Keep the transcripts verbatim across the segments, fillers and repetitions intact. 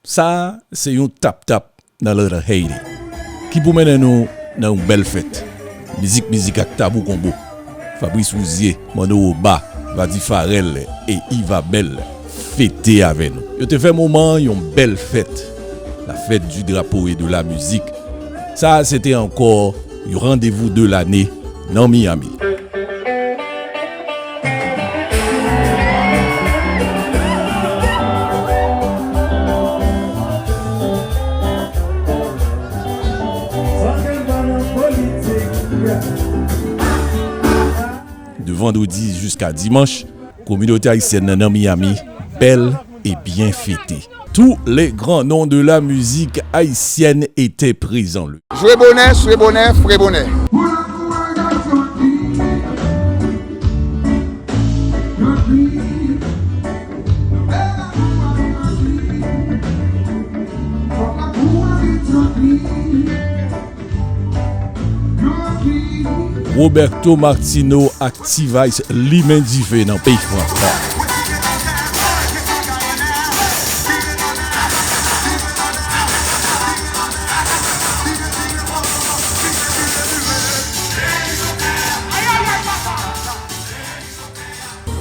Sa a se yon tap-tap nan Little Haiti ki pou mennen nou nan yon bèl fèt. Mizik, mizik ak Tabou Konbo. Fabrice Rouzier, Manno Woba, Vady Pharel e Yva Belle fete avè nou. Yo te fè moman an yon bèl fèt, la fête du drapeau et de la musique. Sa a se te ankò yon rendez-vous de l'année nan Miami. De vandredi jiska dimanch, kominote ayisyèn nan nan Miami bèl e byen fete. Tous les grands noms de la musique haïtienne étaient présents. Le Jwe bonè, swe bonè, fre bonè. Roberto Martino ak T-Vice limen dife nan peyi Frans.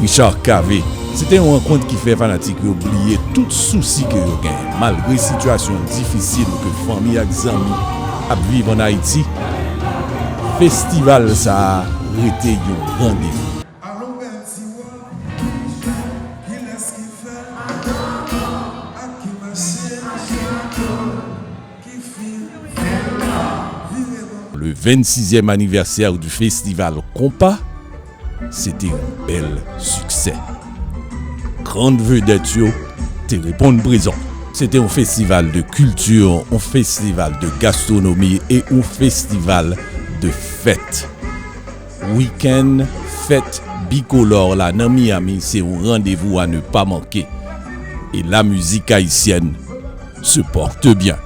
Richard Cavé. Se te yon rankont ki fè fanatik yo bliye tout sousi ke yo genyen. Malgre sitiyasyon difisil ke fanmi ak zanmi ap viv ann Ayiti, festival sa a rete yon randevou. Alon bèl ti wa, kilès ki fè, ak ki mache, ki fin, vire bò. Le vingt-sixième anniversaire du festival Konpa, se te yon bèl siksè. Grann vedèt yo te reponn prezan. Se te yon festival de kilti, yon festival de gastronomi e yon festival de fèt. Wikenn fèt bikolò la nan Miami se yon randevou à ne pas manquer. Et la musique haïtienne se porte bien.